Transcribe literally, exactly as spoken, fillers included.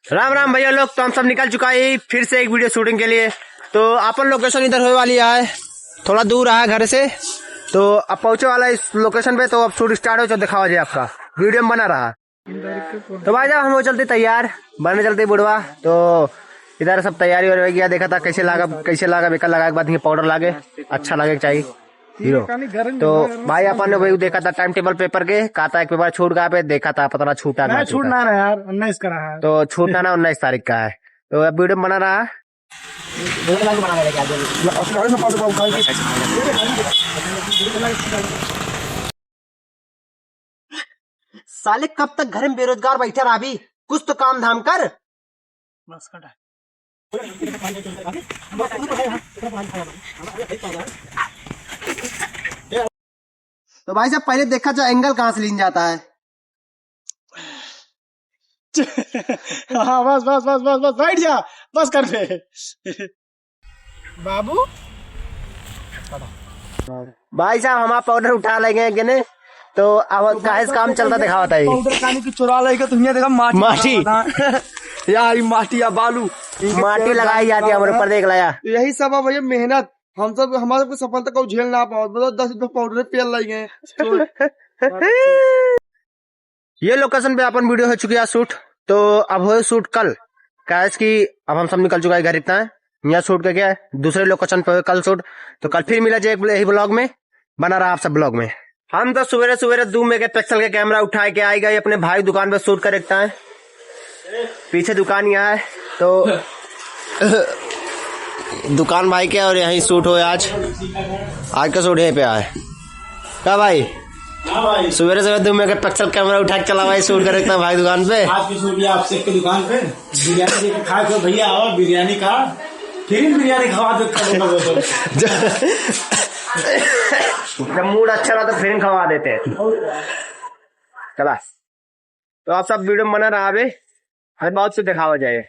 राम राम भैया लोग, तो हम सब निकल चुका है फिर से एक video shooting के लिए। तो अपन location इधर होए वाली है, थोड़ा दूर है घर से, तो अब पहुँचे वाला है इस location पे, तो अब shoot start हो, तो दिखावा जाए आपका, video में बना रहा। तो भाई साहब, हम हो चलते तैयार, बने चलते बुढ़वा। तो इधर सब तैयारी हो गया, देखा था कैसे लागा, कैसे लागा, बेकार लागा के बाद ये powder लागे, अच्छा लागे के चाहिए। हीरो। तो भाई, अपन ने वही देखा था time table paper के, कहा था एक paper छूट गया पे, देखा था पता ना छूटा ना नहीं, छूटा। छूटना ना यार, उन्नीस का रहा है। तो छूटना ना उन्नीस तारीख का है, तो अब video बना रहा। साले, कब तक घर में बेरोजगार बैठे रहबी? कुछ तो काम धाम कर। बस कटा। तो भाई साहब, पहले देखा जाए angle कहाँ से लीन जाता है। हाँ, बस, बस, बस, बस, बस, बैठ जा, बस कर दे। बाबू। भाई साहब, हमारा powder उठा ले गए कि नहीं? तो अब काहे से काम चलता दिखावत है। Powder कानी की चुरा लेके तुमने देखा माटी माटी। लगावत है। यार, ये माटी या बालू, इनके माटी तेल लगाई जाती है हमारे ऊपर, देख लाया। यही सब है भैया मेहनत। हम सब, हमारे को सफलता को झेल ना पाओ, मतलब दस रुपये powder पेल लाई गए। ये location पे अपन video हो चुकी है shoot, तो अब हो shoot कल, काहे कि अब हम सब निकल चुका है घर इतना है, यहाँ shoot करके दूसरे location पे हो कल shoot। तो कल फिर मिला जाए एक, यही vlog में, बना रहा आप सब vlog में। हम तो सुबेरे सुबेरे दो megapixel के camera उठा के आई गई अपने भाई दुकान पे shoot कर रखता है। पीछे दुकान यहाँ है, तो दुकान भाई के और यहीं shoot हो आज। आज का shoot यहीं पे आए। का भाई? हाँ भाई। सुबेरे सुबेरे दो megapixel camera उठा के चला भाई, shoot कर रखता भाई दुकान पे। आज की shoot ये आपसे के दुकान पे। बिरयानी लेके खाए तो भैया, और बिरयानी का, फिर बिरयानी खवा देते हैं लोगों को। जब mood अच्छा रहा तो फिर खवा देते हैं। चला, तो आप सब video में बना रहा बे, हर बात से दिखावा जाए।